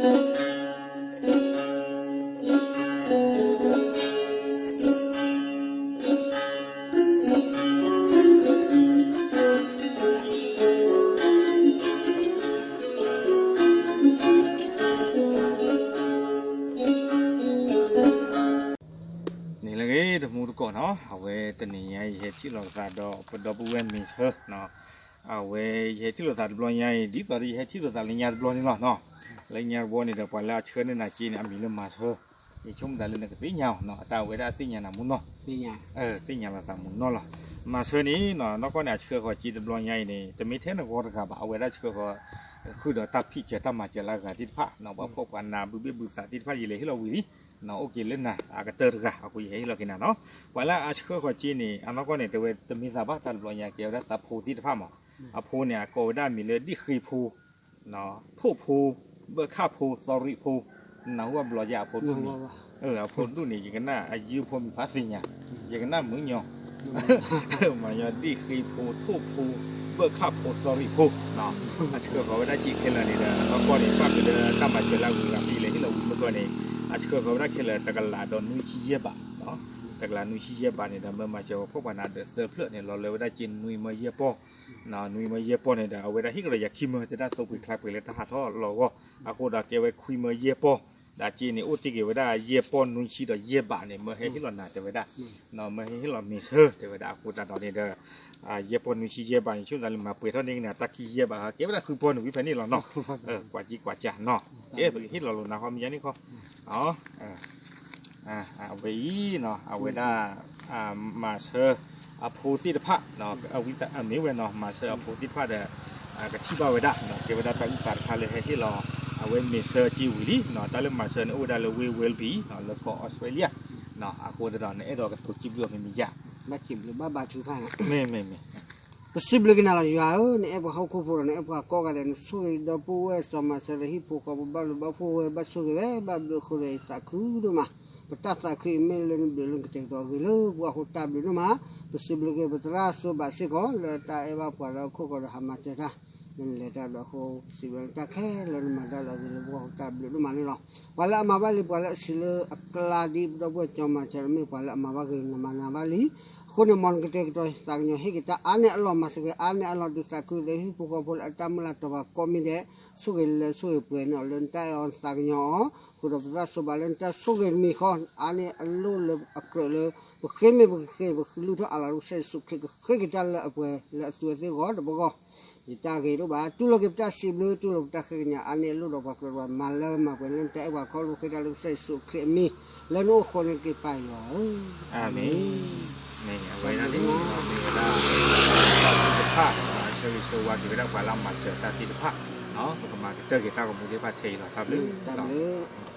န့ၣ်လၢဂ့ၤ တမူတကိးနီၤ, အဝဲတနံၤညါအံၤ ယဟဲထံၣ်လိာ်သးဒီးပဒီပုၢ်ဝဲၢ်မ့ၢ်ဆၢနီၤ, အဝဲယဟဲထံၣ်လိာ်သးတဘျီညါအံၤ ဒ်သိးဒီးယဟဲထံၣ်လိာ်သးလၢညါတဘျီန့ၣ်လီၤနီၤ, လၢညါတဘျီန့ၣ်ဒီး ပှၤလၢအဆှၢန့ၢ်နၤစ့န့ၣ် အမံၤလၢမၤဆၢ, ယဆိကမိၣ်သးလၢနကသ့ၣ်ညါအီၤနီၤ, အတၢ်ဝဲဒၣ်သ့ၣ်ညါနၤမူနီၤ, သ့ၣ်ညါလိာ်သးမူနီၤလီၤ. မၤဆၢန့ၣ်နီၤ နီၢ်ကီၢ်န့ၣ် အဆှၢဃီၤစ့တဘျီညါအံၤန့ၣ် တမ့ၢ်ထဲနဂီၢ်တဂၤဘၣ်, အဝဲဒၣ်ဆှၢဃီၤ ဃုာ်ဒီးတၢ်ဖံးစၢၤတၢ်မၤစၢၤလၢအဂၤသ့ၣ်တဖၣ်နီၤ, ပှၤဖှီၣ်ပှၤနးဘုဘ့ၣ်ဘုသးသ့ၣ်တဖၣ် ယလဲၤဟ့ၣ်လီၤဝံၤလံ, အိၣ်က့ၤလၢနၤအကတၢၢ်တဂၤ အဃိယဟဲဟ့ၣ်လီၤက့ၤနၤနီၤ. ပှၤလၢအဆှၢဃီၤစ့န့ၣ် အနီၢ်ကီၢ်န့ၣ် တဲဝဲတမ့ၢ်သးဘၣ် တၢ်တဘျီညါ ကဲဝဲဒၣ်သးဖိသ့ၣ်တဖၣ်မး, အဖိန့ၣ် အကိးဝဲဒၣ်အမံၤလၢဒ့ၣ်ဃ့ဖိ ထိၣ်ဖိ, ဘၢၣ်ခၣ်ဖိ, သီရံးဖိ, နၢ်ဟူအဘျီယၤအဖိဒူၣ်န့ၣ်, အဖိဒူၣ်န့ၣ် ယကနၣ်အယုၢ်ဖိမံၤဖးသ့ၣ်ညါ, ယကနၣ်မုာ်ညီ, မၤညီဒ့ၣ်ဃ့ဖိ ထိၣ်ဖိ, ဘၢၣ်ခၣ်ဖိ သီရံးဖိ, အဆှၢဃီၤဝဲဒၣ်စ့ခဲလၢာ်န့ၣ်ဒီး အနီၢ်ကီၢ်န့ၣ် ပၣ်ဃုာ်ဒီးတၢ်မၤစၢၤလၢအဂုၤအဂၤဖဲယလဲၤဟ့ၣ်လီၤဝံၤမုၢ်ကီၢ်န့ၣ်, အဆှၢဃီၤဝဲဒၣ်ခဲလၢာ် တကလးဒီးနွံဆံယဲၢ်ဘး, တကလးနွံဆံယဲၢ်ဘးန့ၣ်ဒီး မၢမၤစၢၤပှၤဖှီၣ်ပှၤနးဒီးသၢဖျၢၣ်န့ၣ် လီၤလၢဝဲဒၣ်စ့နွံမၢယဲၢ်ပီၢ် နွံမၢယဲၢ်ပီၢ်န့ၣ်ဒီး အဝဲဒၣ်ဟ့ၣ်ကဒီးယၤခံမၢ တဒၣ်သိပှ့ၤချါပှ့ၤလၢတၢ်ဟးထီၣ်လီၤဂီၢ်, အဃိဒီးကဲဝဲခွံမၢယဲၢ်ပီၢ်, ဒီးစ့န့ၣ်အိၣ်တ့ၢ်က့ၤဝဲဒၣ်ယဲၢ်ပီၢ်နွံဆံဒီးယဲၢ်ဘးန့ၣ် မၢဟဲဟ့ၣ်လီၤနၤတဲဝဲဒၣ်, မၢဟဲဟ့ၣ်လီၤမ့ၢ်ဆၢတဲဝဲဒၣ် အဃိသတးဒီးန့ၣ်ဒီး ယဲၢ်ပီၢ်နွံဆံယဲၢ်ဘးန့ၣ် ဆိသးလၢမၤပှဲၤထီၣ်န့ၢ်က့ၤနၤတၢ်ခံယဲၢ်ဘး ကဲဝဲဒၣ်ဃုပီၢ်န့ၣ်ဝံၤဖဲန့ၣ်လီၤနီၤ, ကွၢ်ကံကွၢ်ကၢ်နီၤ, ကဲပကဟ့ၣ်လီၤလိာ်နၤဃီမ့ၢ်ယါန့ၣ်ခီ အဝဲအံၤနီၤ အဝဲဒၣ် မၤဆၢအဖိသ့ၣ်တဖၣ်, အဝံသးအမ့ၢ်ဝဲနီၤ မၤဆၢအဖိသ့ၣ်တဖၣ်ဒီး ကထံၣ်ဘၣ်ဝဲဒၣ် ကဲဝဲဒၣ်တၢ်အုၣ်သးတခါလၢဟဲဟ့ၣ်လီၤ အဝဲမ့ၢ်ဆၢစ့ဝံၤလံ, တၢ်လၢမၤဆၢန့ၣ်အိၣ်ဝဲဒၣ်လၢ Wayne Wellby လၢကီၢ်အီစထြ့လယါ, အဃိသတးဒီး နအဲၣ်ဒိးကတိၤစံးဘျုးအီၤမ့ၢ်မ့ၢ်ယါ ဘၣ်စံးဘျုးဘၣ်ဘၣ်ထုကဖၣ် ပစံးဘျုးက့ၤနၤလီၤယွၤဧၢ, နအဲၣ်ပှၤဟီၣ်ခိၣ်ဖိဒီး နအဲၣ်ပှၤကိးဂၤဒဲး, နဆိၣ်ဂ့ၤဒီပုၢ်ဝဲၢ်စီၤမၤစၢၤဒီးဟံၣ်ဖိဃီဖိဘၣ်ဘျုးဘၣ်ဖှိၣ်ဝဲ ဘၣ်ဆိၣ်ဂ့ၤဝဲ ဘၣ်ဘျုးအဃိဒီး ယသးခုဒိၣ်မး, ပတၢ်သးခုအံၤမ့ၢ်လၢနဘျုးလၢနကတဲာ်ကတီၤအဂ့ၢ်လၢပှၤအဃိတၢ်ဘျုးဒိၣ်မး, ပစံးဘျုးက့ၤပသရၣ်စီၤဘးစ့ၢ်ကီး လၢတၢ်အဲၣ်ဘၣ်ပှၤလၢအခိၣ်ဃီဒီးဟးမၤစၢၤတၢ်, လၢနလဲၤတၢ်ဒီးအဃိပစံးဘျုးတၢ်ခဲလၢာ်လၢနမၤတၢ်လၢအဂ့ၤလၢပှၤအဃိတၢ်ဘျုးဒိၣ်မးန့ၣ်လီၤ. ပှၤလၢအမၤဘၣ်လံ ပှၤလၢအဆံးလၢအကျါဒ်ပဒီပုၢ်ဝဲၢ်စီၤမၤစၢၤဒီး မ့ၢ်ပှၤလၢအမၤဘၣ်ဂ့ၤ နမၤနၤဘၣ်လံ, အဃိန့ၣ် မ်နကတဲာ်ကတီၤသးကညီၤဟ့ၣ်က့ၤတၢ်အါန့ၢ်အလီၢ် မၤစၢၤက့ၤအါန့ၢ်အလီၢ် ဒုးသးခုဒီးဟံၣ်ဖိဃီဖိလၢအတၢ်မုၢ်လၢ်တီၤပှၤကိးမံၤဒဲး, ဆိၣ်ဂ့ၤလၢဆိၣ်ဂ့ၤပှဲၤန့ၢ်အီၤလၢနတၢ်အဲၣ်အီၤသးကညီၤအီၤ, ဃုာ်ဒီးပသရၣ်စီၤဘးလၢနတၢ်ဆိၣ်ဂ့ၤတမံၤဃီ အါန့ၢ်အလိၣ်လၢအကြၢးလၢ ပဃ့မ့ၢ်ပကဃ့ ပကလုၢ်ထီၣ်အးလီၤလၢကစၢ်ယ့ၣ်ၡူးခရံာ် ကဃ့က့ၤတၢ်လၢအပှဲၤလၢအသုဝဲသ့ၣ်အဂီၢ်တဘျီဃီ ယတၢ်ဂ့ၤဒိၣ်ဘၣ် တူၢ်လိာ်က့ၤပတၢ်စံးဘျုး တူၢ်လိာ်ပတၢ်ဃ့ကညး အါန့ၢ်အလိၣ်ဒီးပှၤကြၢးပှၤမၤလၢမၤပှဲၤလၢနတၢ်အဲၣ်ပှၤခီဖျိဃ့တၢ်လၢကစၢ်ယ့ၣ်ၡူးခရံာ်အမံၤ လၢနအိၣ်ဃိန့ၣ်တက့ၢ်ပၢ်ယွၤဧၢ, အၤမ့ၣ်, မ့ၢ်အဝဲဒၣ်န့ၣ် မ့ၢ်ဝဲဒၣ်တၢ်သ့ၣ်တဖၣ် ဆၢဂ့ၤဆၢဝါက့ၤဝဲဒၣ်ပှၤလၢအမၤစၢၤတၢ်သ့ၣ်တဖၣ်, ပကမၤကတၢၢ်က့ၤတၢ်ဂီၤမူသ့ၣ်တဖၣ်ထဲအံၤလီၤ တၢ်ဘျုးလီၤ.